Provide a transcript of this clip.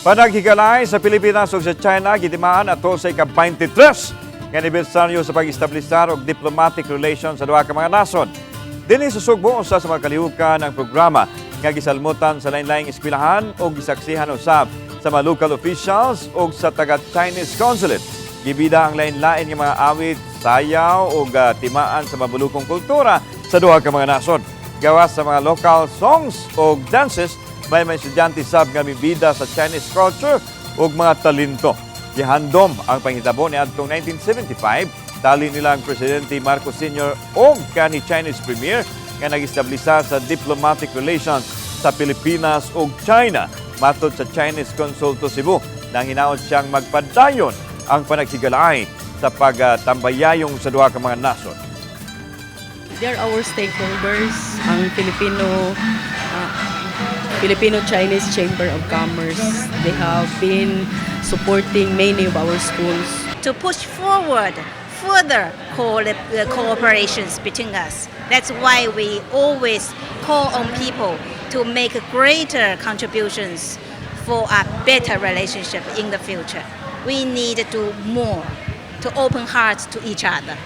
Panaghigalay sa Pilipinas ug sa China gitimaan ato sa ika-23 nga anibersaryo sa pag-establisar og diplomatic relations sa duha ka mga nasod. Dinhi sa Sugbo, usa sa mga kalihukan ang programa nga gisalmutan sa lain-laing eskwelahan ug gisaksihan usab sa mga local officials ug sa taga Chinese Consulate. Gibida ang lain-lain nga mga awit, sayaw ug timaan sa mabulukong kultura sa duha ka mga nasod. Gawas sa mga local songs ug dances, may mga estudyante sab nga mibida sa Chinese culture ug mga talento. Gihandom ang panghitabo ni adtong 1975, tali nila ang Presidente Marcos Sr. og kanhi Chinese Premier nga nag-establisa sa diplomatic relations sa Pilipinas ug China. Matod sa Chinese Consul to Cebu, nang hinaot siyang magpadayon ang panaghigalay sa pagtambayayong sa duha ka mga nasod. They are our stakeholders, ang Filipino-Chinese Chamber of Commerce. They have been supporting many of our schools. To push forward further cooperations between us. That's why we always call on people to make greater contributions for a better relationship in the future. We need to do more to open hearts to each other.